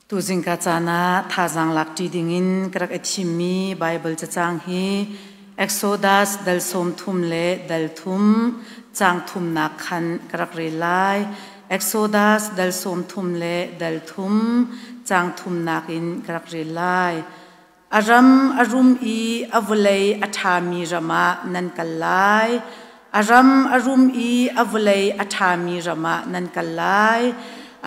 Tuzing ka caan ah thazaang lak ṭi dingin ka rak i thimmi Baibal cacang hi Exodus dal 30 le dal 3 caang thumnak khan ka rak rel lai. Exodus dal 30 le dal 3 caang thumnak in ka rak rel lai. A ram a rum i a vawlei a ṭhami ram ah nan kal lai. A ram a rum i a vawlei a ṭhami ram ah nan kal lai.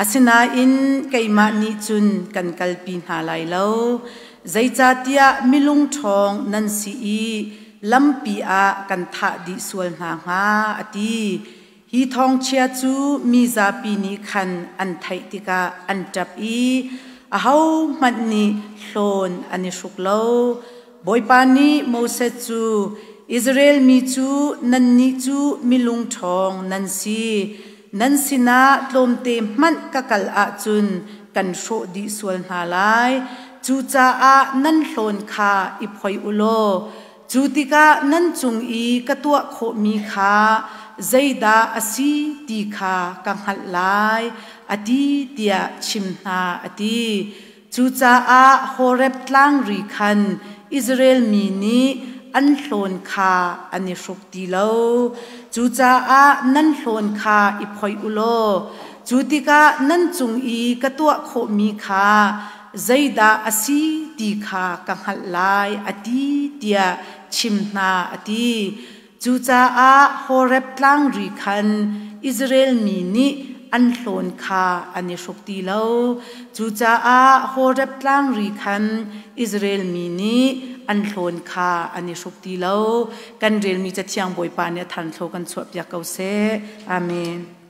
Asinain keimah nih cun kan kalpi hna lai lo. Zeicahtiah milung ṭhawng nan si i lampi ah kan thah dih sual hna hnga, a ti. Hi thawngchia cu mi zapi nih khan an theih tikah an ṭap i ahohmanh nih hlawn an i hruk lo. Bawipa nih Moses cu, Israel mi cu nannih cu milung ṭhawng nan si. Nan sinah tlawmte hmanh ka kal ahcun kan hrawh dih sual hna lai. Cucaah nan hlawn kha i phoih u law Cu tikah nan cung i ka tuah khawhmi kha zeidah a si ti kha ka hngalh lai, a ti tiah chim hna, a ti. Cucaah Horeb tlangri khan Israel mi nih an hlawn kha an i hruk ti lo. Cucaah nan hlawn kha i phoih u law, cu tikah nan cung i ka tuah khawhmi kha zeidah a si ti kha ka hngalh lai, a ti tiah chim hna, a ti. Cucaah Horeb tlangri khan Israel mi nih an hlawn kha an i hruk ti lo. Cucaah Horeb tlangri khan Israel mi nih an hlawn kha an i hruk ti lo. Kan relmi Cathiang Bawipa nih a thanthlo kan chuahpiak ko seh. Amen.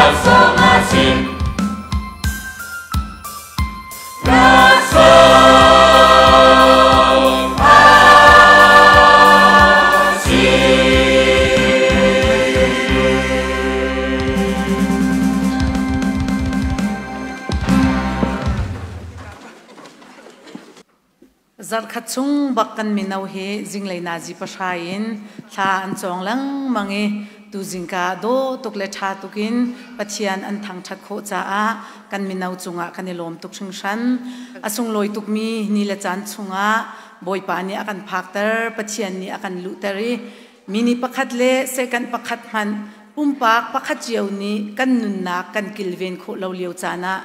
Laksawng a si. Laksawng a si. Zarhkhat chung bak kan mino hi zinglei nazi pahra in thla an cawng lengmang i tu zingka dawh tuk le ṭha tuk in Pathian an thangṭhat khawh caah kan mino cungah kan i lawm tuk hringhran. A sunglawi tukmi ni le caan chungah Bawipa nih a kan phakter, Pathian nih a kan luhter i mi nih pakhat le second pakhat hmanh pumpak pakhat cio nih kan nunnak kan kilven khawh lo lio caan ah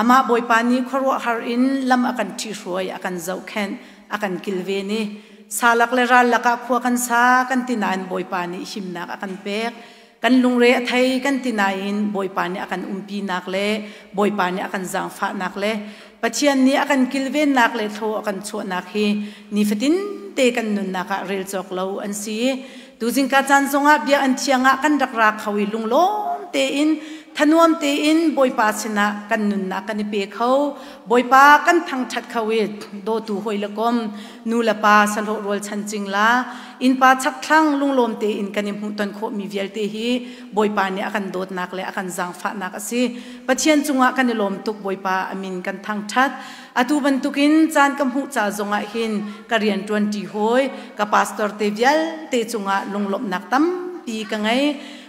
Amah Bawipa nih khuaruahhar in lam a kan ṭhihruai, a kan zohkhenh, a kan kilven i salak le ral lakah khua kan sa kan ti nain Bawipa nih himnak a kan pek. Kan lungre a thei kan ti nain Bawipa nih a kan umpinak le Bawipa nih a kan zaangfahnak le Pathian nih a kan kilvennak le thlaw a kan chuahnak hi nifatin te kan nunnak ah rel cawk lo an si. Tuzingka caan zongah biakinn thiang ah kan rak ra kho i lunglawm tein thanuam tein Bawipa sinah kan nunnak kan i pe kho. Bawipa kan thangṭhat kho i dawtu hawi le kom, nu le pa sahlawh rualchan cingla, innpa chakthlang lunglawm tein kan i hmuhton khawhmi vialte hi Bawipa nih a kan dawtnak le a kan zaangfahnak a si. Pathian cungah kan i lawm tuk Bawipa a min kan thangṭhat. Atu bantukin caan ka hmuh ca zongah hin ka rian ṭuanṭi hawi, ka pastor te vialte cungah lunglawmhnak tampi ka ngei.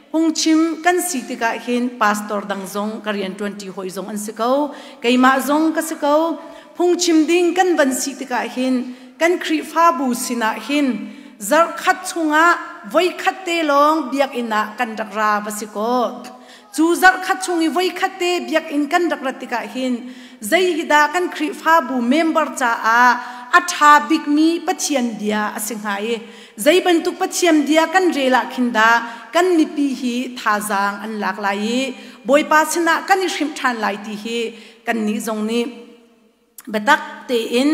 Phungchim kan si tikah hin pastor dang zong ka rian ṭuanṭi hawi zong an si ko. Keimah zong ka si ko. Phungchim ding kan van si tikah hin kan Khrihfabu sinah hin zarhkhat chungah voikhat te lawng biakinn ah kan rak ra va si kaw Cu zarhkhat chung i voikhat te biakinn kan rak rat tikah hin zei hi dah kan Khrihfabu member caah a ṭha bikmi Pathian bia a si hnga i zei bantuk Pathian bia kan rel ah khin dah kan mipi hi thazaang an lak lai i Bawipa sinah kan i hrimh ṭhan lai ti hi kannih zong nih biatak tein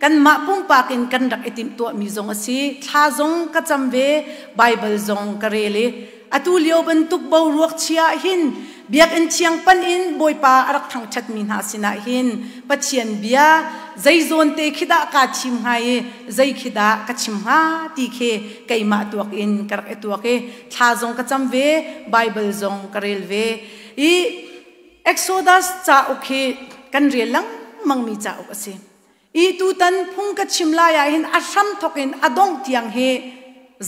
kanmah pumpak in kan rak i timhtuahmi zong a si. Thla zong ka cam ve, Baibal zong ka rel i atu lio bantuk boruak chia ah hin biakinn thiang pan in Bawipa a rak thangṭhatmi hna sinah hin Pathian bia zei zawn te khi dah kaa thim hnga i zei khi dah ka chim hnga ti khi keimah tuak in ka rak i tuak i thla zong ka cam ve, Baibal zong ka rel ve i Exodus cauk hi kan rel lengmangmi cauk a si. I tutan phung ka chim lai ah hin a hram thawk in a dongh tiang hi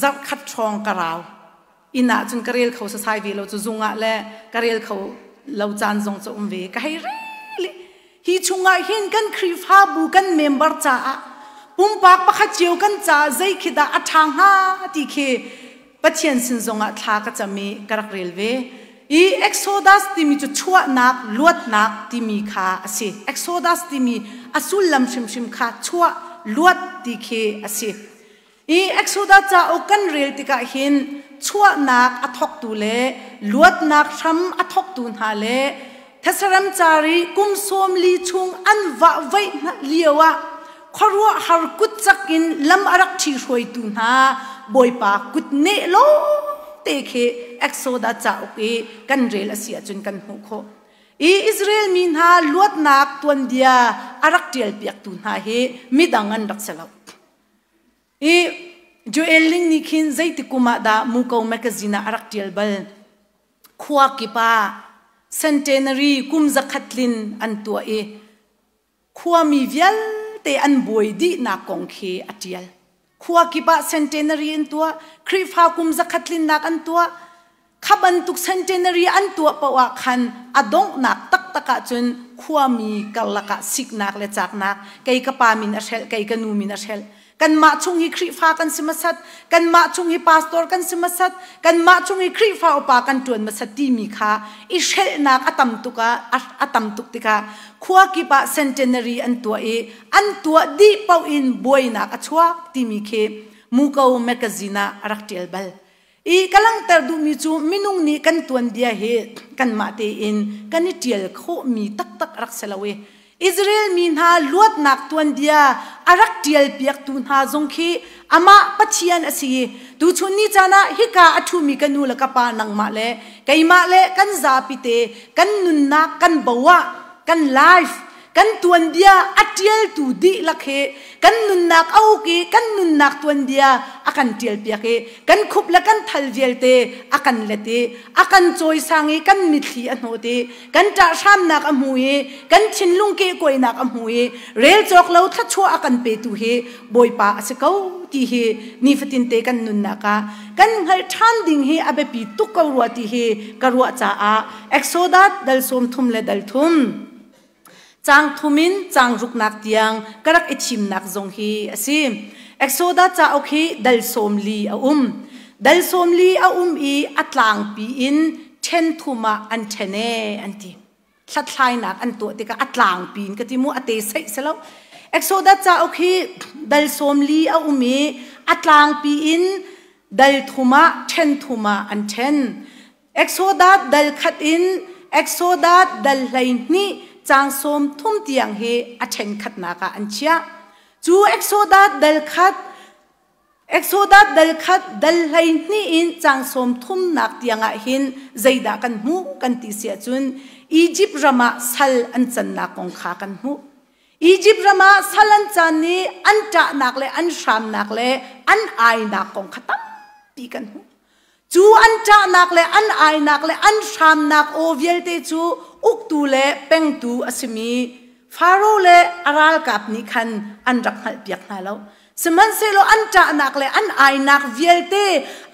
zarhkhat hrawng ka rau. Inn ah cun ka rel kho sasai ve lo cu zung ah le ka rel kho lo caan zong cu um ve. Ka hei rel i hi chungah hin kan Khrihfabu kan member caah pumpak pakhat cio kan caah zei khi dah a ṭha hnga ti khi Pathian sin zongah thla ka cam i ka rak rel ve. I Exodus timi cu chuahnak, luatnak timi kha a si. Exodus timi a sullam hrimhrim kha chuah, luat ti khi a si. I Exodus cauk kan rel tikah hin chuahnak a thawktu le luatnak hram a thawktu hna le Thasaram car i kum 40 chung an vahvaih lio ah khuaruahhar kutcak in lam a rak ṭhihruaitu hna Bawipa kut neh lawngte khi Exodus cauk i kan rel a si ahcun kan hmuh khawh. I Israel mi hna luatnak tuanbia a rak ṭialpiaktu hna hi midang an rak si lo. I Joel Ling nih khin zeiti kum ah dah Muko magazine ah a rak ṭial bal. Khua kip ah centenary kum 100 tlin an tuah i khuami vialte an buai dihnak kong khi a ṭial. Khua kip ah centenary an tuah, Khrihfa kum 100 tlinnak an tuah. Kha bantuk centenary an tuah paoh ah khan a donghnak taktak ahcun khuami karlak ah siknak le caknak, kei ka pa min a hrelh, kei ka nu min a hrelh. Kanmah chung hi Khrihfa kan si hmasat, kanmah chung hi pastor kan si hmasat, kanmah chung hi Khrihfa upa kan ṭuan hmasat timi kha i hrelhnak a tam tuk ah a tam tuk tikah khua kip ah centenary an tuah i an tuah dih paoh in buainak a chuak timi khi Muko magazine ah a rak ṭial bal. I ka langhter duhmi cu minung nih kan tuanbia hi kanmah tein kan i ṭial khawhmi taktak a rak si lo i Israel mi hna luatnak tuanbia a rak ṭialpiaktu hna zong khi amah Pathian a si i tuchun ni caan ah hika a ṭhumi ka nu le ka pa nangmah le keimah le kan zapi te kan nunnak kan bo ah kan life kan tuanbia a ṭialtu dihlak hi kan nunnak a uk i kan nunnak tuanbia a kan ṭialpiak i kan khup le kan thal vialte a kan let i a kan cawisang i kan mitthli a hnawt i kan ṭahhramnak a hmu i kan thinlung kehkuainak a hmu i rel cawk lo thluachuah a kan petu hi Bawipa a si ko ti hi nifatinte kan nunnak ah kan hngalh ṭhan ding hi a biapi tuk ko rua ti hi ka ruah caah Exodus dal 30 le dal thum caang thum in caang ruknak tiang ka rak i thimnak zong hi a si. Exodus cauk hi dal 40 a um. Dal 40 a um i a tlangpi in ṭhen thum ah an ṭhen ee an ti. Hlathlainak an tuah tikah a tlangpi in ka ti mu a te seih si lo. Exodus cauk hi dal 40 a um i a tlangpi in dal thum ah ṭhen thum ah an ṭhen. Exodus dal khat in Exodus dal 12 caang 30 tiang hi a ṭhen khatnak ah an chiah. Cu Exodus dal khat Exodus dal khat dal 12 in caang 30nak tiang ah hin zeidah kan hmuh kan ti si ahcun Egypt ram ah sal an cannak kong kha kan hmuh. Egypt ram ah sal an can i an ṭahnak le an hramnak le an ainak kong kha tampi kan hmuh. Cu an ṭahnak le an ainak le an hramnak aw vialte cu uktu le pengtu a simi Faro le a ralkap nih khan an rak hngalhpiak hna lo. Sihmanhsehlaw an ṭahnak le an ainak vialte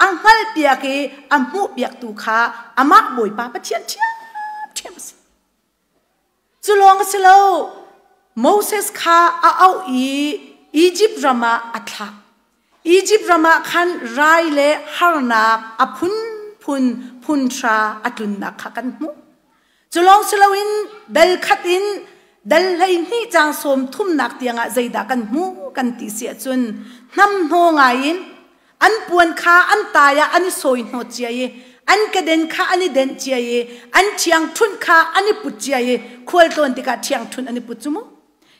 a hngalhpiak i a hmuhpiaktu kha amah Bawipa Pathian ṭhiamṭhiam a si. Cu lawng a si lo, Moses kha a auh i Izipt ram ah a thlah. Izipt ram ah khan rai le harnak a phunphun phunhra a tlunnak kha kan hmuh. Cu lawng si loin dal khat in dal 12 caang 30nak tiangah zeidah kan hmuh kan ti si ahcun hnamhnaw ngaiin an puan kha an tai ah an i sawi hnawt cia i an keden kha an i denh cia i an ṭhiangṭhunh kha an i put cia i khualtlawn tikah ṭhiangṭhunh an i put cu mu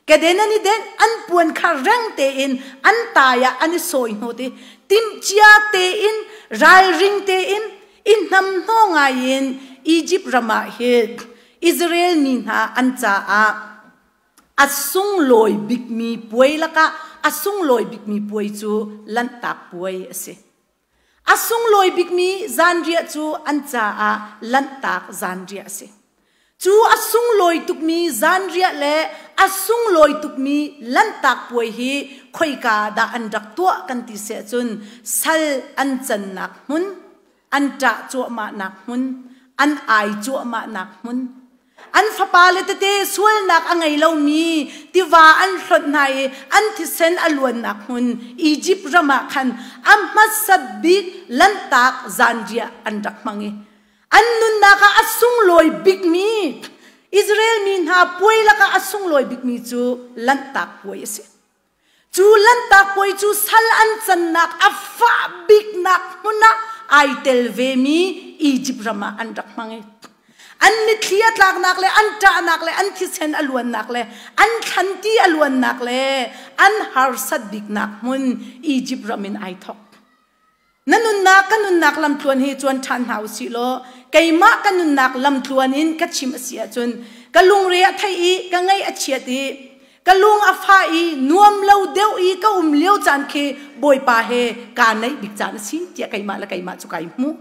keden an i denh an puan kha reng tein an tai ah an i sawi hnawt i timhcia tein ralring tein i hnamhnaw ngai in Egypt ram ah hin Israel mi hna an caah a sunglawi bikmi puai lakah a sunglawi bikmi puai cu Lanhtak puai a si. A sunglawi bikmi zanriah cu an caah Lanhtak zanriah a si. Cu a sunglawi tukmi zanriah le a sunglawi tukmi Lanhtak puai hi khoika dah an rak tuah kan ti si ahcun sal an cannak hmun, an ṭah cuahmahnak hmun, an ai cuahmahnak hmun, An fapale tete sualnak a ngei lomi tiva an hlonh hna i an thisen a luannak hmun Izipt ram ah khan a hmasa bik Lanhtak zanriah an rak hmang i an nunnak ah a sunglawi bikmi Israel mi hna puai lakah a sunglawi bikmi cu Lanhtak puai a si. Cu Lanhtak puai cu sal an cannak a fah biknak hmun ah ai tel vemi Izipt ram ah an rak hmang i an mitthli a tlaknak le an ṭahnak le an thisen a luannak le an thlanti a luannak le an harsat biknak hmun Izipt ram in ai thawk. Na nunnak ka nunnak lamtluan hi cuan ṭhan hna u sih law keimah ka nunnak lamtluan in ka chim a si ahcun ka lungre a theih i ka ngaih a chiat i ka lung a fah i nuam lo deuh i ka um lio caan khi Bawipa he kaa naih bik caan a si tiah keimah le keimah cu kai hmuh.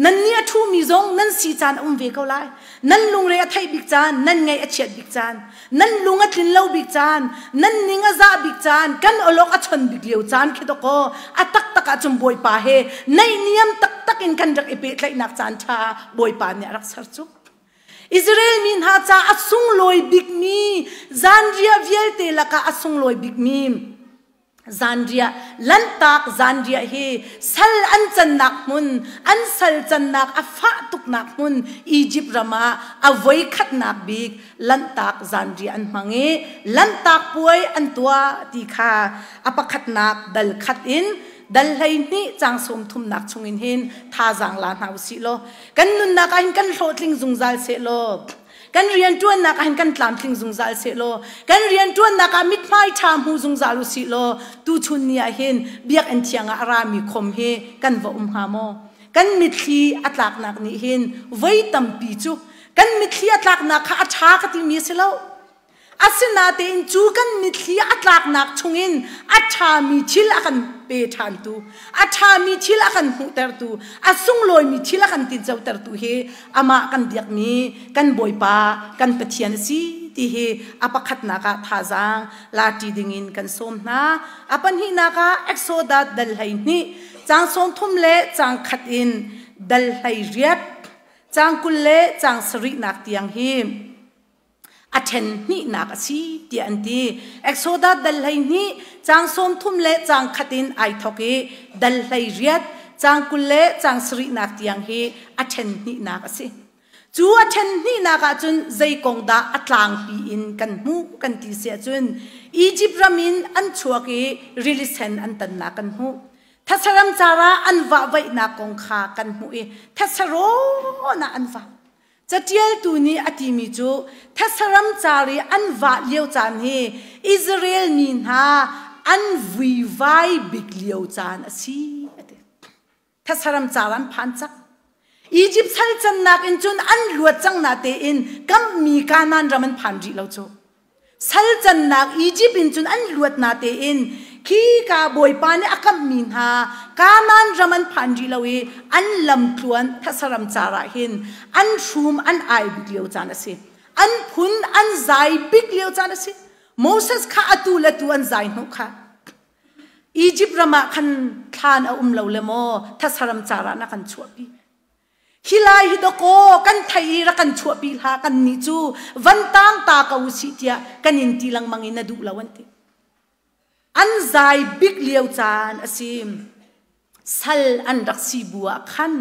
Nannih a ṭhumi zong nan si caan a um ve ko lai. Nan lungre a theih bik caan, nan ngaih a chiat bik caan, nan lung a tlin lo bik caan, nan ning a zah bik caan, kan awlok a chon bik lio caan khi dawkaw a taktak ahcun Bawipa he naihniam taktak in kan rak i pehtlaihnak caan ṭha Bawipa nih a rak ser cu. Israel mi hna ca a sunglawi bikmi zanriah vialte lakah a sunglawi bikmi Zanriah, Lanhtak zanriah hi sal an cannak hmun, an sal cannak a fah tuknak hmun Egypt ram ah a voikhatnak bik Lanhtak zanriah an hmang i Lanhtak puai an tuah ti kha a pakhatnak dal khat in dal 12 caang 30nak chungin hin thazaang la hna usih law kan nunnak ah hin kan hlawhtling zungzal seh law. Kan rianṭuannak ah hin kan tlamtling zungzal sehlaw, kan rianṭuannak ah mithmai ṭha hmu zungzal u sih law, tuchun ni ah hin biakinn thiang ah a rami khom hi kan va um hnga maw? Kan mitthli a tlaknak nih hin voi tampi cu kan mitthli a tlaknak kha a ṭha ka timi a si lo. Asinain cu kan mitthli a tlaknak chungin a ṭhami thil a kan pe ṭhantu, a ṭhami thil a kan hmuhtertu, a sunglawimi thil a kan tincotertu hi amah kan biakmi kan Bawipa kan Pathian a si ti hi a pakhatnak ah thazaang lati dingin kan sawm hna. A pahnihnak ah Exodus dal 12 caang 30 le caang khat in dal 18 caang 20 le caang sarihnak tiang hi a ṭhen hnihnak a si tiah an ti. Exodus dal 12 caang 30 le caang khat in ai thawk i dal 18 caang 20 le caang sarihnak tiang hi a ṭhen hnihnak a si. Cu a ṭhen hnihnak ahcun zei kong dah a tlangpi in kan hmuh kan ti si ahcun Egypt ram in an chuak i rili sen an tannak kan hmuh. Thatsaram car ah an vahvaihnak kong kha kan hmuh i thatsarawn ah an vah. Catialtu nih a timi cu thetsaram car i an vah lio caan hi Israel mi hna an vuivai bik lio caan a si a ti. Thetsaram car an phan cang. Egypt sal cannak in cun an luat cang na tein kammi Kanaan ram an phan rih lo cu. Sal cannak Egypt in cun an luat na tein khi ka bawipa nih a kamhmi hna Kanaan ram an phan rih lo i an lamtluan thatsaram car ah hin an hrum an ai bik lio caan a si. An phun an zai bik lio caan a si. Moses kha atu le tu an zai hnawh kha. Egypt ram ah khan thlan a um lo le maw thatsaram car ah na kan chuahpi. Hi lai hi dawkaw kan thei i rak kan chuahpi hlah kan nih cu van tang ta ko usih tiah kan in ti lengmang in na duh lo an ti. An zai bik lio caan a si. Sal an rak si bu ah khan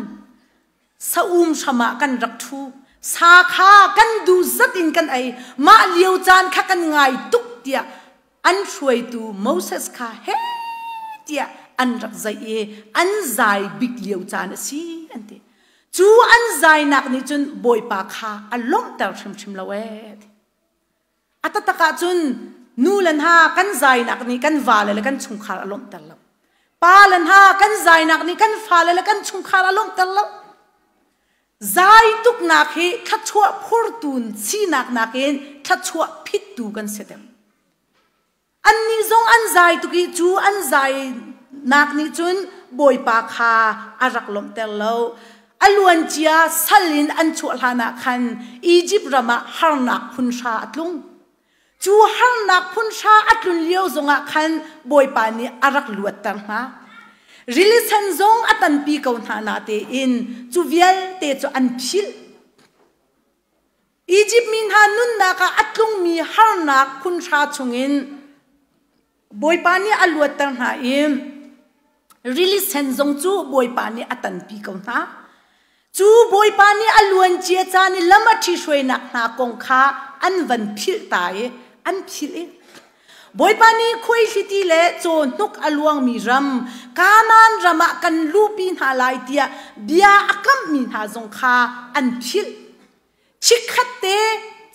saum hram ah kan rak ṭhu. Sa kha kan duh zat in kan ei. Mah lio caan kha kan ngai tuk tiah an hruaitu Moses kha he tiah an rak zaih i an zai bik lio caan a si an ti. Cu an zainak nih cun Bawipa kha a lawmhter hrimhrim lo ee. A taktak ahcun nu le hna kan zainak nih kan vale le kan chungkhar a lawmhter lo. Pa le hna kan zainak nih kan fale le kan chungkhar a lawmhter lo. Zai tuknak hi thluachuah phurtu sinak nakin thluachuah phittu kan si deuh. Annih zong an zai tuk i cu an zainak nih cun Bawipa kha a rak lawmhter lo. A luancia sal in an chuah hlanah khan Izipt ram ah harnak phun hra a tlung. Cu harnak phun hra a tlun lio zongah khan Bawipa nih a rak luatter hna. Rili sen zong a tanpi ko hna natein cu vialte cu an philh. Izipt mi hna nunnak ah a tlungmi harnak phun hra chungin Bawipa nih a luatter hna i rili sen zong cu Bawipa nih a tanpi ko hna. Cu Bawipa nih a luancia caan i lam a ṭhihruainak hna kong kha an van philh ta i an philh i Bawipa nih khuaihliti le cawhnuk a luangmi ram Kanaan ram ah kan luhpi hna lai tiah bia a kamhmi hna zong kha an philh. Chikkhatte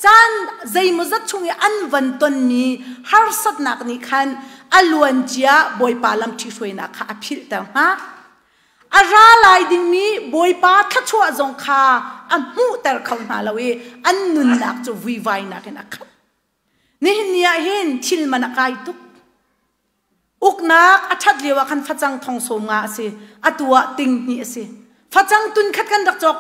caan zeimawzat chung i an van tonmi harsatnak nih khan a luancia Bawipa lam ṭhihruainak kha a philhter hna. A ra lai dingmi Bawipa thluachuah zong kha a hmuhter kho hna lo i an nunnak cu vuivainak in a khat. Nihin ni ah hin thil man a kai tuk. Uknak a ṭhat lio ah khan facang thong sawm nga a si. Atu ah ting hnih a si. Facang tun khat kan rak cawk.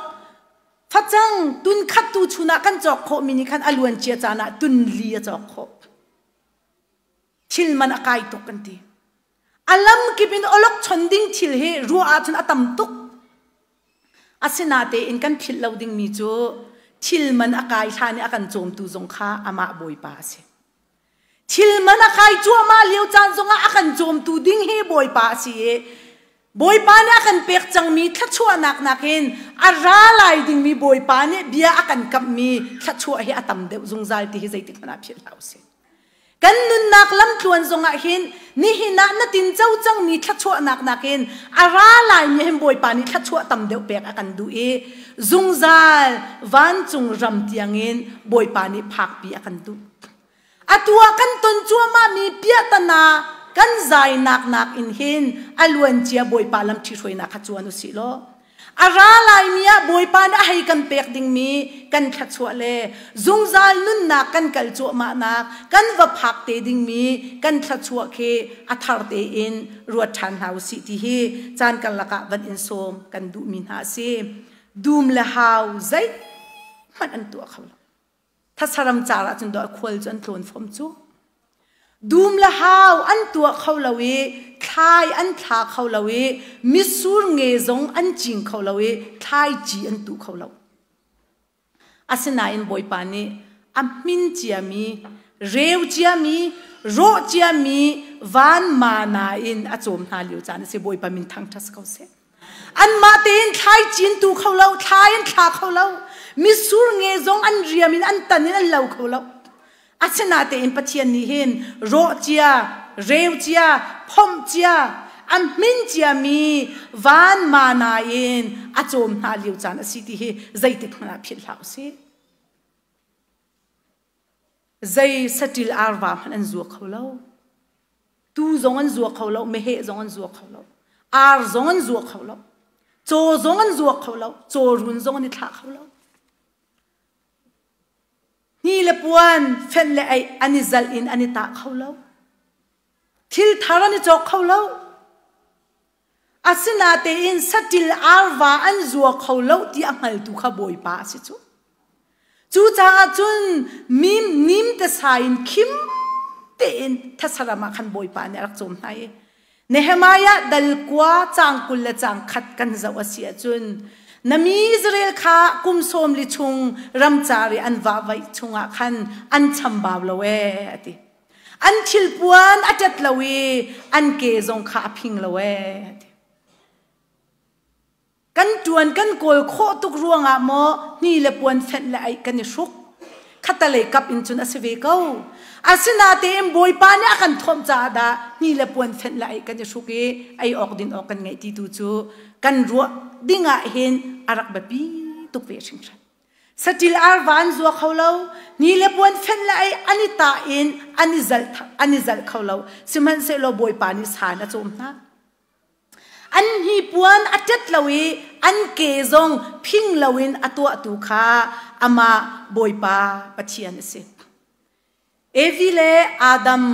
Facang tun khat tu chun ah kan cawk khawhmi nih khan a luan cia caan ah tun li a cawk khawh. Thil man a kai tuk kan ti. A lam kip in olok chon ding thil hi ruah ahcun a tam tuk. Asinatein kan philh lo dingmi cu thil man a kai hlan i a kan cawmtu zong kha amah Bawipa a si. Thil man a kai cuahmah lio caan zongah a kan cawmtu ding hi Bawipa a si i Bawipa nih a kan pek cangmi thluachuahnak nakin a ra lai dingmi Bawipa nih bia a kan kamhmi thluachuah hi a tam deuh zungzal ti hi zeitik hmanh ah philh hlah usih. Kan nunnak lamtluan zongah hin nihin ah na tinco cangmi thluachuahnak nakin a ra laimi hin Bawipa nih thluachuah tam deuh pek a kan duh i zungzal vancung ram tiangin Bawipa nih phakpi a kan duh. Atu ah kan ton cuahmahmi piahtana kan zainak nakin hin a luancia Bawipa lam ṭhihruainak kha cuan usih law a ra laimi ah Bawipa nih a hei kan pek dingmi kan thluachuah le zungzal nunnak kan kal cuahmahnak kan va phak te dingmi kan thluachuah khi a thar tein ruat ṭhan hna usih ti hi caan karlak ah van in sawm kan duhmi hna a si. Dum le hau zeihmanh an tuah kho lo. Thasaram car ahcun dawh khual cu an tlawn fom cu. Dum le hau an tuah kho lo i thlai an thla kho lo i mitsur nge zong an cing kho lo i thlaici an tuh kho lo. Asinain Bawipa nih a hmin ciami, reu ciami, rawh ciami van mana in a cawm hna lio caan a si. Bawipa min thangṭhat ko seh. Anmah tein thlai cin tu kho lo, thlai an thla kho lo. Mitsur nge zong an riam in an tan in an lo kho lo. Asinatein Pathian nih hin rawh cia, reu cia, phomh cia, a hmin ciami van mana in a cawm hna lio caan a si ti hi zeitik hmanh ah philh hlah usih. Zei saṭil arva hmanh an zua kho lo. Tuu zong an zua kho lo, meheh zong an zua kho lo, ar zong an zua kho lo, caw zong an zua kho lo, caw run zong an i thlah kho lo. Hni le puan, fenh le eih an i zalh in an i tah kho lo. Thil thar an i cawk kho lo. Asinatein saṭil arva an zua kho lo ti a hngaltu kha Bawipa a si cu. Cucaah cun mim nim te sa in khim tein thasaram ah khan Bawipa nih a rak cawm hna i Nehemiah dal kua caang 20 le caang khat kan zoh a si ahcun na mi Israel kha kum sawm li chung ramcar i an vahvaih chungah khan an chambau lo ee a ti. An thilpuan a ṭet lo i an ke zong kha a phing lo ee. Kan ṭuan kan kawl khawh tuk ruangah maw hni le puan fenh le aih kan i hruk. Khatalei kap in cun a si ve ko. Asinatein Bawipa nih a kan thuamh caah dah hni le puan fenh le aih kan i hruk i ei awk din awk kan ngeih ti tu cu kan ruah ding ah hin a rak biapi tuk ve hringhran. Saṭil arva an zua kho lo, ni le puan fenh le ei an i tah in an i zalh, an i zalh kho lo. Sihmanhsehlaw Bawipa nih san a cawm hna. An hnipuan a ṭet lo i an ke zong phing loin a tuahtu kha amah Bawipa Pathian a si. Evi le Adam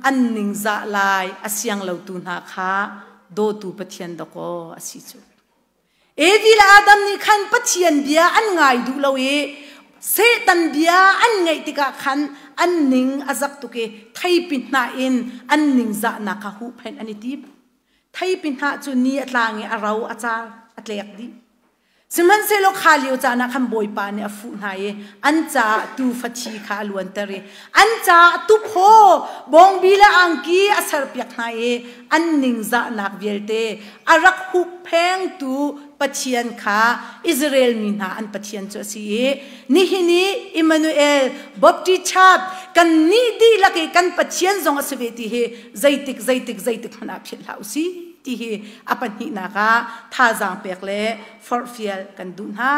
an ningzah lai a siang lotu hna kha dawtu Pathian dawkaw a si cu. Evi le Adam nih khan Pathian bia an ngai duh lo i Satan bia an ngaih tikah khan an ning a zak tuk i theipi hnah in an ningzahnak kha huhphenh an i tim. Theipi hnah cu ni a tlang i a ro a car a tlek dih. Sihmanhsehlaw kha lio caan ah khan Bawipa nih a fuh hna i an caah tuufa thi kha a luanter i an caah tuphaw bawngbi le angki a serpiak hna i an ningzahnak vialte a rak hupphengtu Pathian kha Israel mi hna an Pathian cu a si i nihin i Immanuel Baptist Church kan nih dihlak i kan Pathian zong a si ve ti hi zeitik zeitik zeitik hmanh ah philh hlah u sih ti hi a pahnihnak ah thazaang pek le forhfial kan duh hna.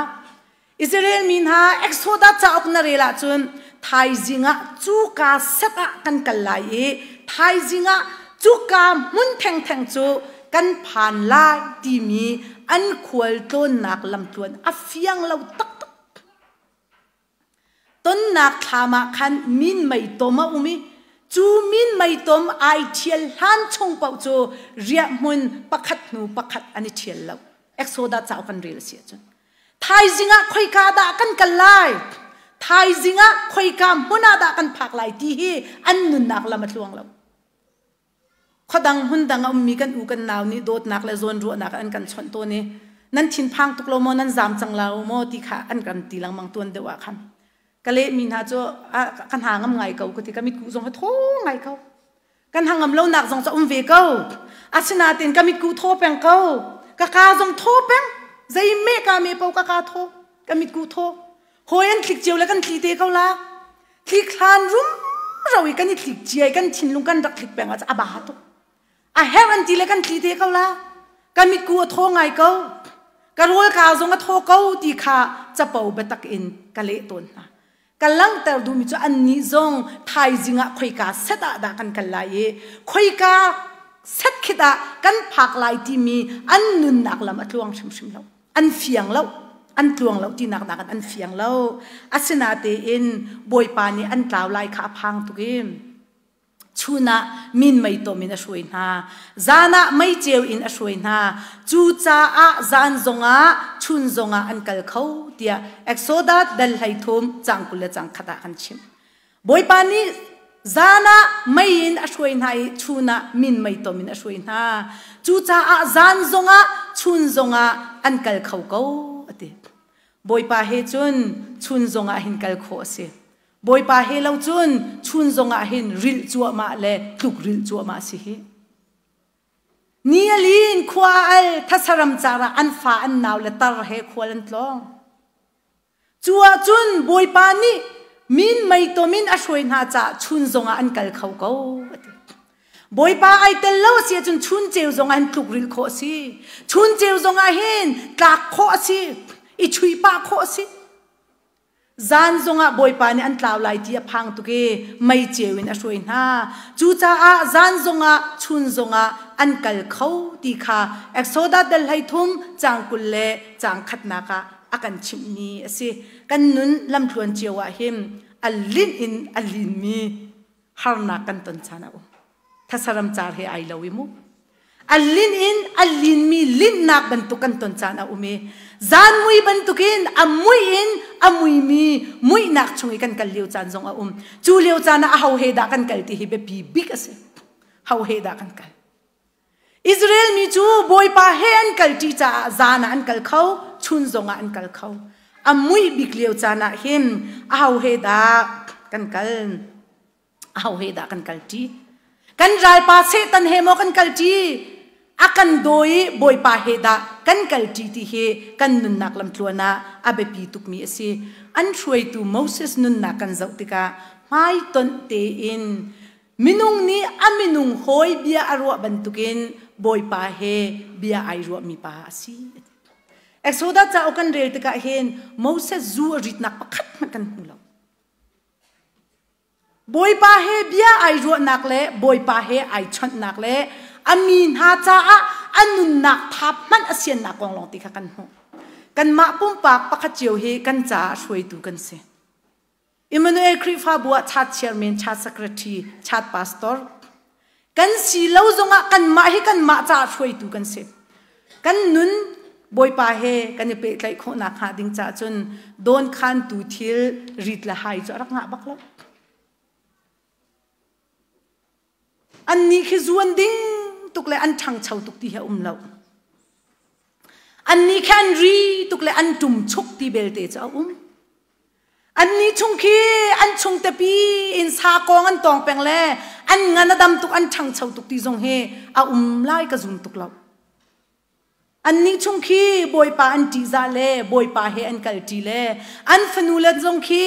Israel mi hna Exodus cauk na rel ahcun thaizing ah cuka set ah kan kal lai i thaizing ah cuka hmun thengtheng cu kan phan lai timi an khual tlawnnak lamtluan a fiang lo taktak. Tonnak thlam ah khan minmei tom a um i cu minmei tom ai ṭhial hlan chung paoh cu riahhmun pakhat hnu pakhat an i ṭhial lo. Exodus cauk kan rel a si ahcun. Thaizing ah khoika dah kan kal lai? Thaizing ah khoika hmun ah dah kan phak lai ti hi an nunnak lam a tluang lo. Khuadang hmundang a ummi kan u kan nau nih dawtnak le zawnruahnak an kan chawnh tawn i nan thinphang tuk lo maw nan zaam cang lo maw ti kha an kan ti lengmang tuan deuh ah khan ka lehmi hna cu ka hna ngam ngai ko ka ti ka mitkuh zong hi thaw ngai ko kan hangam lonak zong cu um ve ko asinain ka mitkuh thaw peng ko ka ka zong thaw peng zei me ka me po ka ka thaw ka mitkuh thaw hawi an tlik cio le kan tli te ko la tlik hlan rum. ro i kan i tlik cia i kan thinlung kan rak tlik peng ah a ba tuk. A herh an ti le kan tli te ko la. Ka mitku a thaw ngai ko. Ka rawl ka zong a thaw ko ti kha capo biatak in ka leh tawn hna. Ka langhter duhmi cu annih zong thaizing ah khoika set ah dah kan kal lai i khoika set khit ah kan phak lai timi an nunnak lam a tluang hrimhrim lo. An fiang lo. An tluang lo tinak nakin an fiang lo. Asinatein Bawipa nih an tlau lai kha a phang tuk i Chun ah minmei tom in a hruai hna. Zan ah meiceu in a hruai hna. Cucaah zan zongah chun zongah an kal kho tiah Exodus dal 13 cang 21 ah kan chimh. Bawipa nih zan ah mei in a hruai hna i chun ah minmei tom in a hruai hna. Cucaah zan zongah chun zongah an kal kho ko a ti. Bawipa he cun chun zongah hin kal khawh a si. Bawipa he lo cun chun zongah hin rilh cuahmah le tluk rilh cuahmah si hi. Ni a lin khua a al thasaram car ah an fa an nau le tar he khual an tlawng. Cu ahcun Bawipa nih min meitom in a hruai hna caah chun zongah an kal kho ko a ti. Bawipa ai tel lo a si ahcun chun ceu zongah hin tluk rilh khawh a si. Chun ceu zongah hin tlak khawh a si. I chuih pah khawh a si. Zan zongah Bawipa nih an tlau lai ti a phang tuk i mei ceu in a hruai hna. Cucaah zan zongah chun zongah an kal kho ti kha Exodus dal 13 caang 20 le caang khatnak ah a kan chimhmi a si. Kan nun lamtluan cio ah hin a linh in a linmi harnak kan ton caan a um. Thasaram car he ai lo i mu. A lin in a linmi linhnak bantuk kan ton caan a um i zan mui bantukin a mui in a muimi muihnak chung i kan kal lio caan zong a um. Cu lio caan ah aho he dah kan kal ti hi biapi bik a si. Ho he dah kan kal? Israel mi cu Bawipa he an kal ṭi caah zan ah an kal kho, chun zongah an kal kho. A muih bik lio caan ah hin aho he dah kan kal? Aho he dah kan kalṭi? Kan ralpa Satan he maw kan kalṭi? A kan dawi i Bawipa he dah kan kalṭi ti hi kan nunnak lamtluan ah a biapi tukmi a si. An hruaitu Moses nunnak kan zoh tikah hmaitonh tein minung nih a minung hawi bia a ruah bantukin Bawipa he bia ai ruahmi pa a si. Exodus cauk kan rel tikah hin Moses zu a ritnak pakhat hmanh kan hmu lo. Bawipa he bia ai ruahnak le Bawipa he ai chawnhnak le a mi hna caah a nunnak thap hmanh a siannak kong lawng ti kha kan hmuh. Kanmah pumpak pakhat cio hi kan caah hruaitu kan si. Emmanuel Khrihfabu ah church chairman, church secretary, church pastor kan si lo zongah kanmah hi kanmah caah hruaitu kan si. Kan nun Bawipa he kan i pehtlaih khawhnak hnga ding caah cun dawnkhantu thil rit le hai cu a rak ngah bak lo. Annih khi zu an ding tuk le an ṭhangcho tuk ti hi a um lo. Annih khi an ri tuk le an ṭum chuk ti belte cu a um. Annih chung khi an chung tepi in sa kong an tawng peng le an ngan a dam tuk an ṭhangcho tuk ti zong hi a um lai ka zum tuk lo. Annih chung khi Bawipa an ṭihzah le Bawipa he an kalṭi le an fanu le zong khi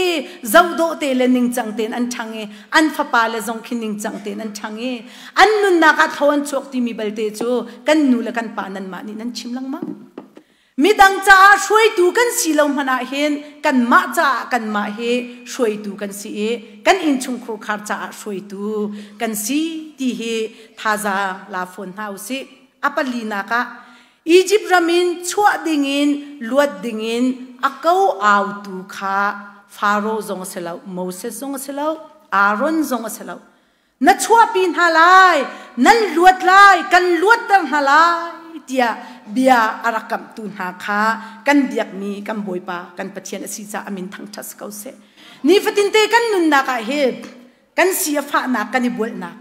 zohdawh te le ningcang tein an ṭhang i an fapa le zong khi ningcang tein an ṭhang i an nunnak ah thlaw an chuak timi balte cu kan nu le kan pa nanmah nih nan chim lengmang. Midang caah hruaitu kan si lo hmanh ah hin kanmah caah kanmah hi hruaitu kan si i kan innchungkhur khar caah hruaitu kan si ti hi thazaang la fawn hna usih. A palinak ah Egypt ram in chuah dingin luat dingin a ko autu kha Faro zong a si lo, Moses zong a si lo, Aaron zong a si lo. Na chuahpi hna lai, nan luat lai, kan luatter hna lai tiah bia a rak kamhtu hna kha kan biakmi kan Bawipa kan Pathian a si caah a min thangṭhat si ko seh. Nifatinte kan nunnak ah hin kan si a fahnak kan i bualhnak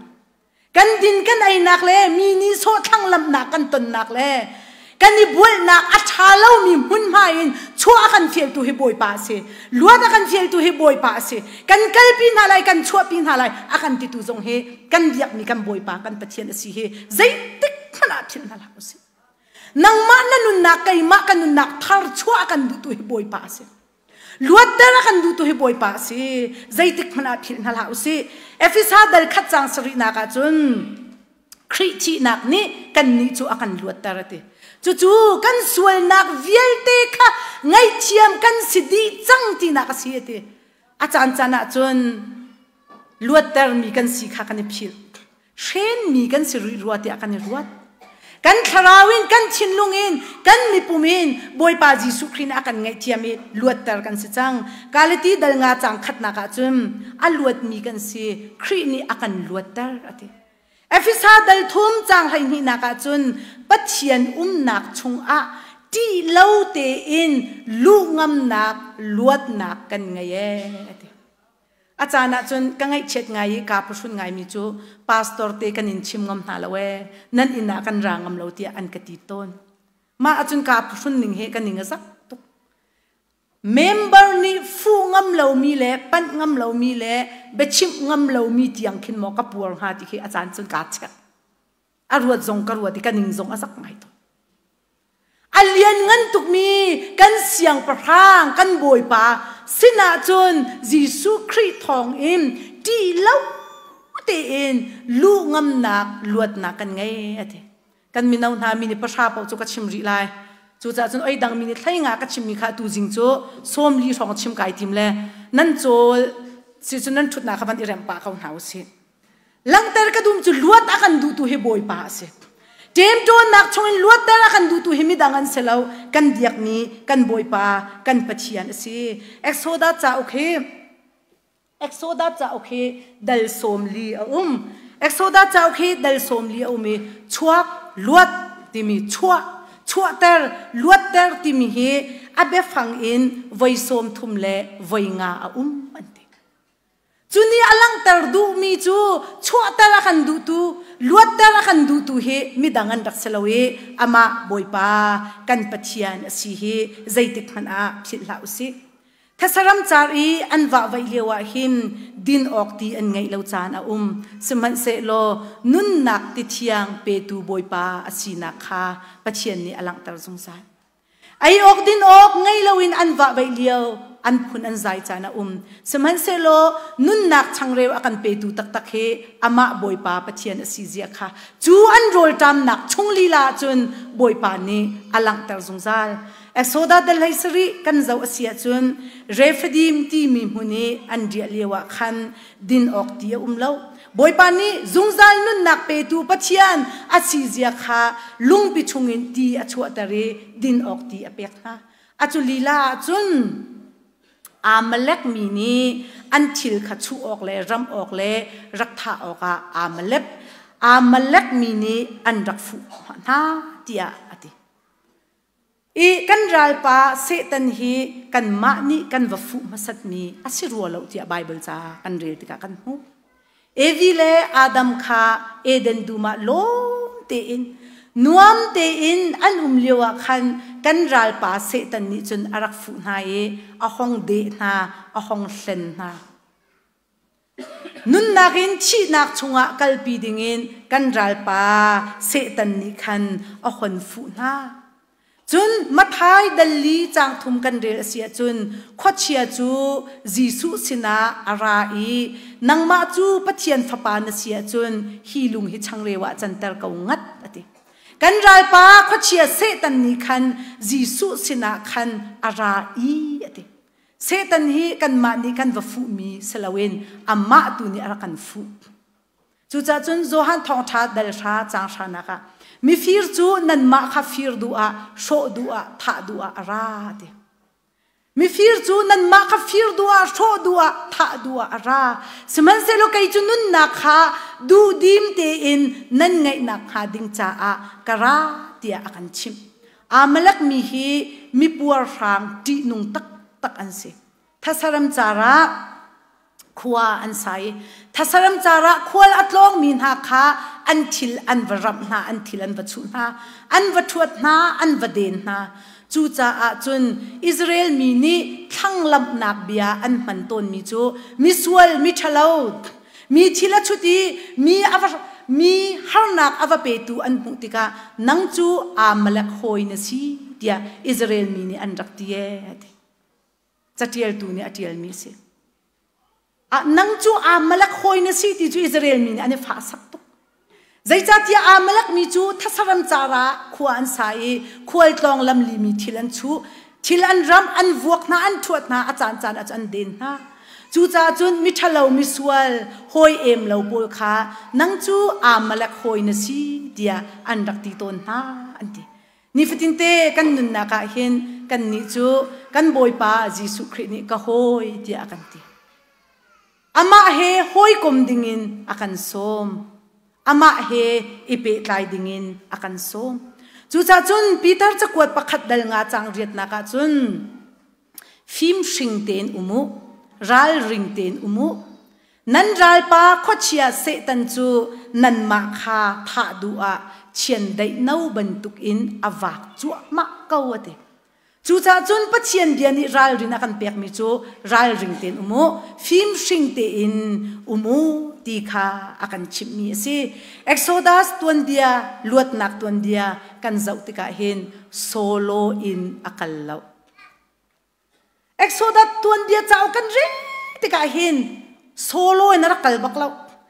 kan din kan einak le mi nih sawh thlanglamhnak kan tonnak le kan i bualhnak a ṭha lomi hmunhma in chuah a kan fialtu hi Bawipa a si. Luat a kan fialtu hi Bawipa a si. Kan kalpi hna lai, kan chuahpi hna lai a kan titu zong hi kan biakmi kan Bawipa kan Pathian a si hi zeitik hmanh ah philh hna hlah usih. Nangmah na nunnak, keimah ka nunnak thar chuah a kan duhtu hi Bawipa a si. Luatter a kan duhtu hi Bawipa a si. Zeitik hmanh ah philh hna hlah usih. Efesa dal khat cang sarihnak ah cun Khrih thihnak nih kannih cu a kan luatter a ti. Cucu kan sualnak vialte kha ngaihthiam kan si dih cang tinak a si a ti. A caancaan ah cun luattermi kan si kha kan i philh. Hrenmi kan si rih rua tiah kan i ruat. Kan thlarau in, kan thinlung in, kan mipum in Bawipa Jesuh Khrih nih a kan ngaihthiam i luatter kan si cang. Galati dal nga caang khatnak ah cun a luatmi kan si. Khrih nih a kan luatter a ti. Efesa dal thum caang 12nak ah cun Pathian umnak chungah ṭih lo tein luh ngamnak luatnak kan ngei ee a ti. A caan ah cun ka ngaihchiat ngai i kaa phuhrun ngaimi cu pastor te kan in chim ngam hna lo ee, nan inn ah kan ra ngam lo tiah an ka ti tawn. Mah ahcun kaa phuhrun ning he ka ning a zak tuk. Member nih fuh ngam lomi le panh ngam lomi le biachimh ngam lomi tiang khin maw ka puar hnga ti khi a caan cun kaa check. A ruat zong ka ruat i ka ning zong a zak ngai tuk. A lianngan tukmi kan siangpahrang kan Bawipa sinah cun Jesuh Khrih thawngin ṭih lo tein luh ngamnak luatnak kan ngei a ti. Kan mino hna mi nih pahra paoh cu ka chim rih lai. Cucaah cun oi dang mi nih thlei nga ka chimmi kha tu zing cu 40 hrawng chim kai tim le nan cawl si cun nan ṭhutnak kha van i remh pah ko hna usih. Langhter ka dum cu luat a kan duhtu hi Bawipa a si. Ṭemṭawnnak chungin luatter a kan duhtu hi midang an si lo. Kan biakmi kan Bawipa, kan Pathian a si. Exodus cauk hi Exodus cauk hi dal 40 a um. Exodus cauk hi dal 40 a um i chuak, luat timi chuah, chuahter, luatter timi hi a biafang in voi 30 le voi nga a um an ti. Cu nih a langhter duhmi cu chuahter a kan duhtu, luatter a kan duhtu hi midang an rak si lo i amah Bawipa kan Pathian a si hi zeitik hmanh ah philh hlah usih. Thesaram car i an vahvaih lio ah hin din awk ti an ngeih lo caan a um. Sihmanhsehlaw nunnak ti thiang petu Bawipa a sinak kha Pathian nih a langhter zungzal. Ei awk din awk ngei loin an vahvaih lio an phun an zai caan a um. Sihmanhsehlaw nunnak changreu a kan petu taktak hi amah Bawipa Pathian a si zia kha cu an rawlṭamnak chung lila ahcun Bawipa nih a langhter zungzal. Exodus dal 17 kan zoh a si ahcun Rephidim timi hmun i an riah lio ah khan din awk ti a um lo. Bawipa nih zungzal nunnak petu Pathian a si zia kha lungpi chungin ti a chuahter i din awk ti a pek hna. A cu lila ah cun Amalek mi nih an thil kha chuh awk le ram awk le rak thah awkah Amalek Amalek mi nih an rak fuh hna tiah a ti. I kan ralpa Satan hi kanmah nih kan va fuh hmasatmi a si rua lo tiah Baibal ca kan rel tikah kan hmuh. Evi le Adam kha Eden dum ah lawm tein nuam tein an um lio ah khan kan ralpa Satan nih cun a rak fuh hna i a hong deh hna, a hong hlen hna. Nunnak in thihnak chungah kalpi dingin kan ralpa Satan nih khan a hon fuh hna. Cun Matthai dal li caang thum kan rel a si ahcun khuachia cu Jesuh sinah a ra i nangmah cu Pathian fapa na si ahcun hi lung hi changreu ah canter ko ngat a ti. Kan ralpa khuachia Satan nih khan Jesuh sinah khan a ra i a ti. Satan hi kanmah nih kan va fuhmi si loin amah tu nih a rak kan fuh. Cucaah cun Johan thawngṭha dal hra caang hranak ah mifir cu nanmah kha fir duh ah, hrawh duh ah, thah duh ah a ra ti. Mifir cu nanmah kha fir duh ah, hrawh duh ah, thah duh ah a ra. Sihmanhsehlaw kei cu nunnak kha duhdim tein nan ngeihnak hnga ding caah ka ra tiah a kan chimh. Amalek mi hi mipuarhrang ṭihnung taktak an si. Thasaram car ah khua an sa i thasaram car ah khual a tlawngmi hna kha an thil an va ramh hna, an thil an va chuh hna, an va ṭhuat hna, an va den hna. Cucaah cun Israel mi nih thlanglamhnak bia an hman tawnmi cu misual, miṭhalo, Mi thil a chut i mi a va mi harnak a va petu an hmuh tikah nang cu Amalek hawi na si tiah Israel mi nih an rak ti ee a ti. Catialtu nih a ṭialmi a si. Ah, nang cu Amalek hawi na si ti cu Israel mi nih an i fahsak tuk. Zeicahtiah Amalek mi cu thasaram car ah khua an sa i khualtlawng lamli mi thil an chuh. Thil an ram, an vuak hna, an ṭhuat hna, a caancaan ah cun an den hna. Cucaah cun miṭhalo misual hawi em lo pawl kha nang cu Amalek hawi na si tiah an rak ti tawn hna an ti. Nifatinte kan nunnak ah hin kannih cu kan Bawipa Jesuh Khrih nih ka hawi tiah a kan ti. Amah he hawikom dingin a kan sawm. Amah he i pehtlai dingin a kan sawm. Cucaah cun Peter cakuat pakhat dal nga cang riatnak ah cun fimhring tein um u, ralring tein um u. Nan ralpa khuachia Satan cu nanmah kha thah duh ah chiandeih no bantukin a vak cuahmah ko a ti. Cucaah cun Pathian bia nih ralrin a kan pekmi cu ralring tein um u, fimhring tein um u ti kha a kan chimhmi a si. Exodus tuanbia, luatnak tuanbia kan zoh tikah hin solo in a kal lo. Exodus tuanbia cauk kan rel tikah hin solo in a rak kal bak lo.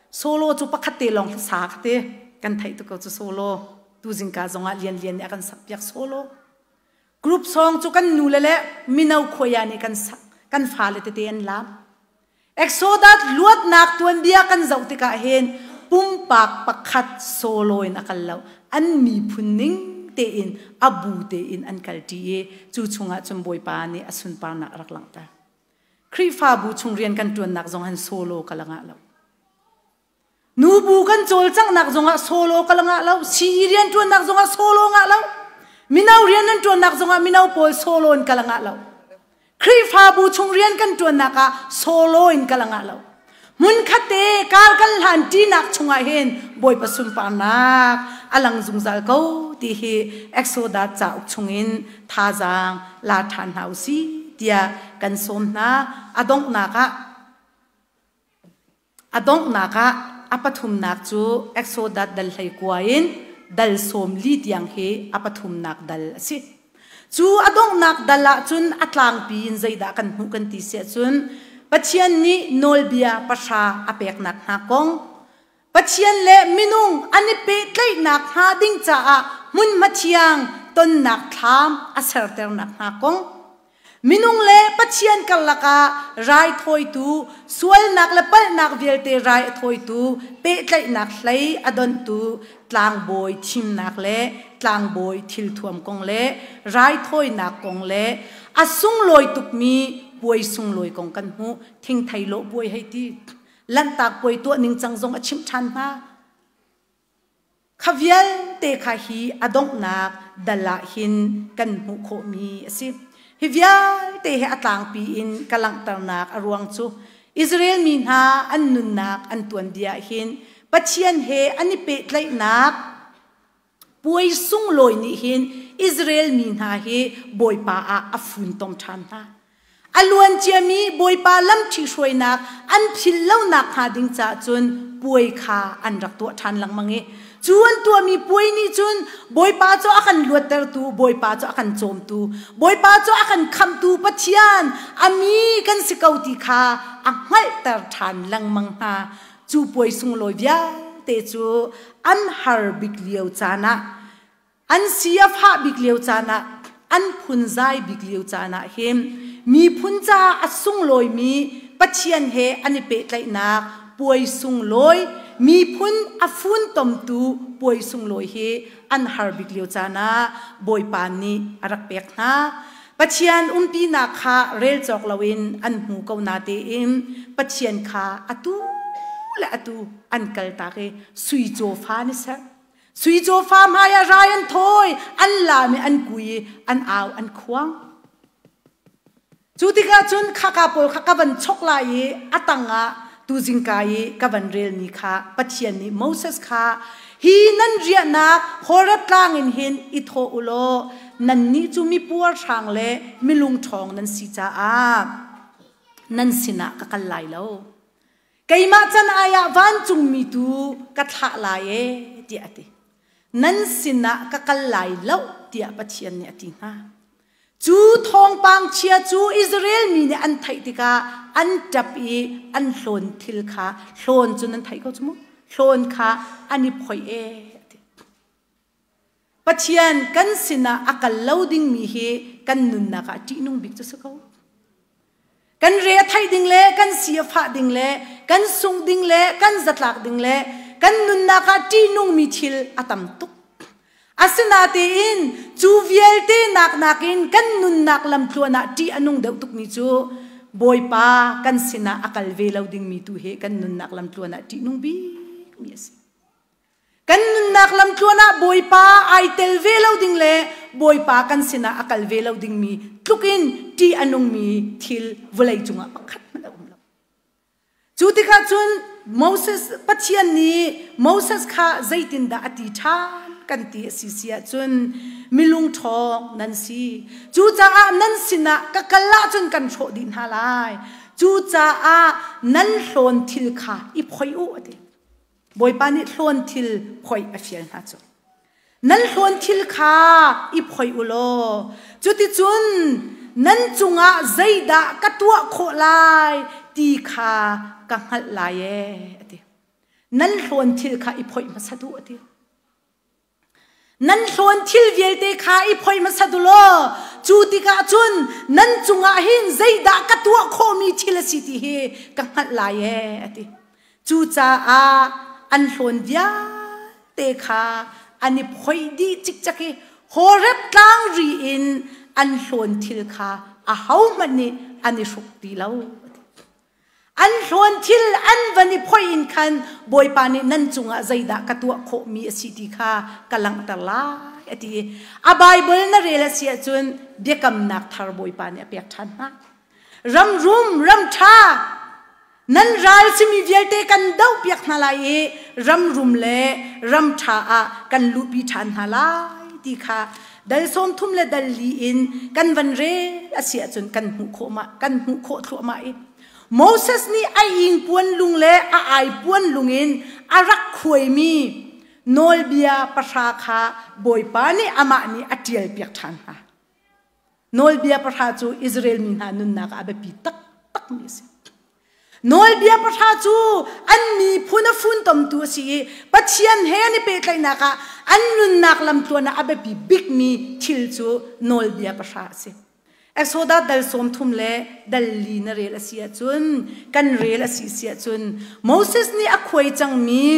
Solo cu pakhat te lawng sa ka ti. Kan theih tuk ko cu solo. Tu zingka zongah Lian Lian nih a kan sak piak solo. Group song cu kan nule le mino khuaya nih kan sak. Kan fale tete an lam. Exodus luatnak tuanbia kan zoh tikah hin pumpak pakhat solo in a kal lo. An miphun ning tein a bu tein an kalṭi i cu chungah cun Bawipa nih a sunparnak a rak langhter. Khrihfabu chung rian kan ṭuannak zong han solo ka la ngah lo. Nubu kan cawlcanghnak zongah solo ka la ngah lo. Sii rian ṭuannak zongah solo ngah lo. Mino rian nan ṭuannak zongah mino pawl solo in ka la ngah lo. Khrihfabu chung rian kan ṭuannak ah solo in ka la ngah lo. Hmunkhat te kar kan hlan ṭinak chungah hin Bawipa sunparnak a lang zungzal ko ti hi Exodus cauk chungin thazaang la ṭhan hna u si tiah kan sawm hna. A donghnak ah A donghnak ah a pathumnak cu Exodus dal 19 in dal 40 tiang hi a pathumnak dal a si. Cu a donghnak dal ah cun a tlangpi in zeidah kan hmuh kan ti siah cun Pathian nih nawlbia pahra a peknak hna kong, Pathian le minung an i pehtlaihnak hnga ding caah hmunhma thiang tonnak thlam a serternak hna kong, Minung le Pathian karlak ah raithawitu, sualnak le palhnak vialte rai a thawitu, pehtlaihnak hlei a donhtu tlangbawi thimnak le tlangbawi thilthuam kong le raithawinak kong le a sunglawi tukmi puai sunglawi kong kan hmuh. Thingthei lawh puai hei ti. Lanhtak puai tuah ningcang zong a chimh ṭhan hna. Kha vialte kha hi a donghnak dal ah hin kan hmuh khawhmi a si. Hi vialte hi a tlangpi in ka langhternak a ruang cu Israel mi hna an nunnak an tuanbia ah hin Pathian he an i pehtlaihnak puai sunglawi nih hin Israel mi hna hi Bawipa ah a funtom ṭhan hna. A luan ciami Bawipa lamṭhihruainak an philh lonak hnga ding caah cun puai kha an rak tuah ṭhan lengmang i cu an tuahmi puai nih cun Bawipa cu a kan luattertu, Bawipa cu a kan cawmtu, Bawipa cu a kan khamhtu Pathian a mi kan si ko ti kha a hngalhter ṭhan lengmang hna. Cu puai sunglawi vialte cu an har bik lio caan ah An si a fah bik lio caan ah, an phunzai bik lio caan ah hin miphun caah a sunglawimi Pathian he an i pehtlaihnak puai sunglawi, miphun a funtomtu puai sunglawi hi an har bik lio caan ah Bawipa nih a rak pek hna. Pathian umpinak kha rel cawk loin an hmu ko na tein Pathian kha atu le atu an kaltak i sui cawfa an i ser. Sui cawfa hmaiah rai an thawi, an lam i an kui i an au an khuang. Cu tikah cun khaka pawl kha ka van chok lai i a tangah tuzingka i ka van relmi kha Pathian nih Moses kha hi nan riahnak Horeb tlang in hin i thawh u law nannih cu mi puarhrang le milung ṭhawng nan si caah nan sinah ka kal lai lo. Keimah can ai ah vancungmi tu ka thlah lai e tiah a ti. Nan sinah ka kal lai lo tiah Pathian nih a ti hna. Cu thawngpang chia cu Israel mi nih an theih tikah an ṭap i an hlawn thil kha hlawn cu nan theih ko cu mu hlawn kha an i phoih ee a ti. Pathian kan sinah a kal lo dingmi hi kan nunnak ah ṭihnung bik cu si ko. Kan re a theih ding le kan si a fah ding le kan sungh ding le kan zatlak ding le kan nunnak ah ṭihnungmi thil a tam tuk. Asinatein cu vialte nak nakin kan nunnak lamtluan ah ṭih a nung deuh tukmi cu Bawipa kan sinah a kal ve lo dingmi tu hi kan nunnak lamtluan ah ṭihnung bikmi a si. Kan nunnak lamtluan ah Bawipa ai tel ve lo ding le Bawipa kan sinah a kal ve lo dingmi tlukin ṭih a nungmi thil vawlei cungah pakhat hmanh a um lo. Cu tikah cun Moses Pathian nih Moses kha zeitindah a ti ṭhan kan ti a si si ahcun milung ṭhawng nan si. Cucaah nan sinah ka kal ahcun kan hrawh dih hna lai. Cucaah nan hlawn thil kha i phoih u a ti. Bawipa nih hlawn thil phoih a fial hna cu. Nan hlawn thil kha i phoih u law cuticun nan cungah zeidah ka tuah khawh lai ti kha ka hngalh lai ee a ti. Nan hlawn thil kha i phoih hmasat u a ti. Nan hlawn thil vialte kha i phoi hmasa u law cu tikah cun nan cungah hin zeidah ka tuah khawhmi thil a si ti hi ka hngalh lai ee a ti. Cucaah an hlawn vialte kha an i phoih dih cikcek i Horeb tlang ri in an hlawn thil kha ahohmanh nih an i hruk ti lo. An hlawn thil an van i phoih in khan Bawipa nih nan cungah zeidah ka tuah khawhmi a si ti kha ka langhter lai a ti. A Baibal na rel a si ahcun biakamnak thar Bawipa nih a pek ṭhan hna. Ram rum, ram ṭha, nan ral simi vialte kan dohpiak hna lai i ram rum le ram ṭha ah kan luhpi ṭhan hna lai ti kha dal 30 le dal li in kan van rel a si ahcun kan hmuh khawh ma kan hmuh khawh thluahmah i Moses nih a ingpuan lung le a aipuan lung in a rak khuaimi nawlbia pahra kha Bawipa nih amah nih a ṭial piak ṭhan hna. Nawlbia pahra cu Israel mi hna nunnak ah a biapi taktakmi a si. Nawlbia pahra cu an miphun a funtomtu a si i Pathian he an i pehtlaihnak ah an nunnak lamtluan ah a biapi bikmi thil cu nawlbia pahra a si. Exodus dal 30 le dal li na rel a si ahcun kan rel a si si ahcun Moses nih a khuai cangmi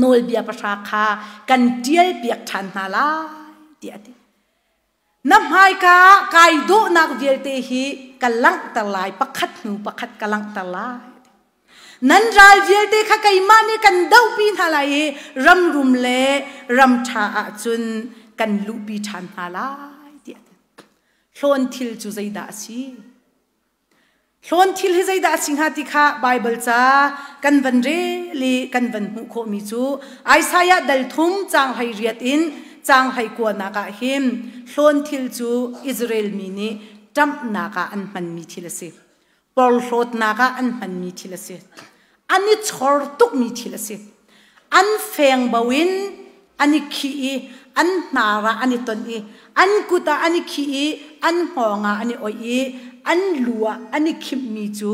nawlbia pahra kha kan ṭial piak ṭhan hna lai tiah a ti. Na hmaika ah kai dawhnak vialte hi ka langhter lai, pakhat hnu pakhat ka langhter lai. Nan ral vialte kha keimah nih kan dohpi hna lai i ram rum le ram ṭha ah cun kan luhpi ṭhan hna lai tiah a ti. Hlawn thil cu zeidah a si? Hlawn thil hi zeidah a si hnga ti kha Baibal ca kan van rel i kan van hmuh khawhmi cu Isaiah dal thum caang 18 in caang 19nak ah hin hlawn thil cu Israel mi nih ṭamhnak ah an hmanmi thil a si. Porhlawtnak ah an hmanmi thil a si. An i chor tukmi thil a si. An feng bo in an i khih i an hnar ah an i tonh i an kut ah an i khih i an hngawng ah an i oih i an lu ah an i khimhmi cu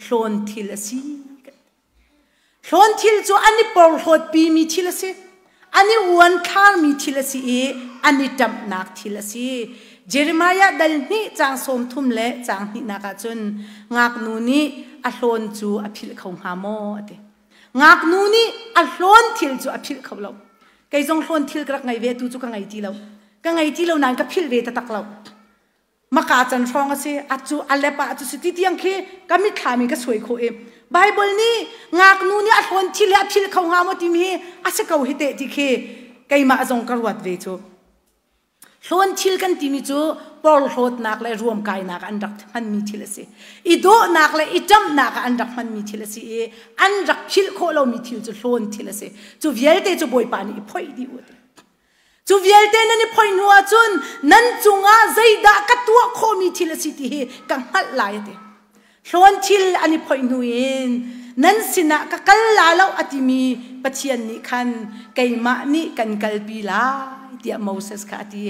hlawn thil a si. Hlawn thil cu an i porhlawtpimi thil a si. An i uanthlarmi thil a si i an i ṭamhnak thil a si. Jeremiah dal hnih caang 30 le caang hnihnak ah cun ngaknu nih a hlawn cu a philh kho hnga maw a ti. Ngaknu nih a hlawn thil cu a philh kho lo. Kei zong hlawn thil ka rak ngei ve tu cu ka ngei ti lo. Ka ngei ti lo nain ka philh ve taktak lo. Maka can hrawng a si, a cu a lep ah cu si ti tiang khi ka mitthlam in ka suai khawh i Bible nih ngaknu nih a hlawn thil hi a philh kho hnga maw timi hi a si ko hi teh ti khi keimah zong ka ruat ve cu. Hlawn thil kan timi cu porhlawtnak le ruamkainak an rak hmanmi thil a si. I dawhnak le i ṭamhnak ah an rak hmanmi thil a si i an rak philh khawh lomi thil cu hlawn thil a si. Cu vialte cu Bawipa nih i phoih dih u ti. Cu vialte nan i phoih hnu ahcun nan cungah zeidah ka tuah khawhmi thil a si ti hi ka hngalh lai a ti. Hlawn thil an i phoih hnu in nan sinah ka kal la lo a timi Pathian nih khan keimah nih kan kalpi lai. tiah Moses kha a ti.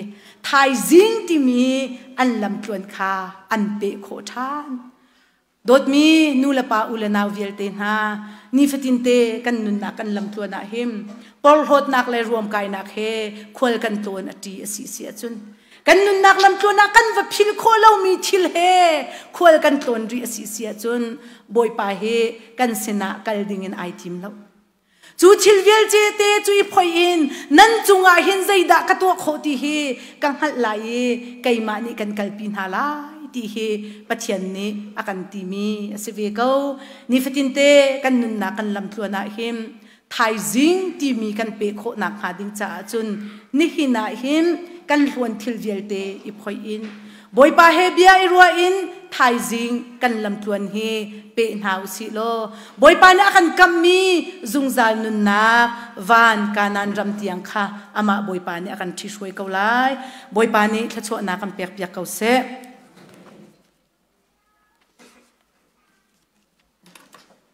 Thaizing timi an lamtluan kha an peh khawh ṭhan. Dawtmi nu le pa u le nau vialte hna, nifatinte kan nunnak kan lamtluan ah hin porhlawtnak le ruamkainak he khual kan tlawn a ṭi a si si ahcun kan nunnak lamtluan ah kan va phil khawh lomi thil he khual kan tlawn rih a si si ahcun Bawipa hi kan sinah kal dingin ai tim lo. Cu thil vialte te cu i phoih in nan cungah hin zeidah ka tuah khawh ti hi ka hngalh lai i keimah nih kan kalpi hna lai ti hi Pathian nih a kan timi a si ve ko. Nifatinte kan nunnak kan lamtluan ah hin thaizing timi kan pe khawh nakhnga ding caah cun nihin ah hin kan hluan thil vialte i phoih in Bawipa he bia i ruah in thaizing kan lamtluan hi pe hna u sih law Bawipa nih a kan kamhmi zungzal nunnak van Kanaan ram tiang kha amah Bawipa nih a kan ṭhihruai ko lai. Bawipa nih thluachuahnak kan pekpiak ko seh.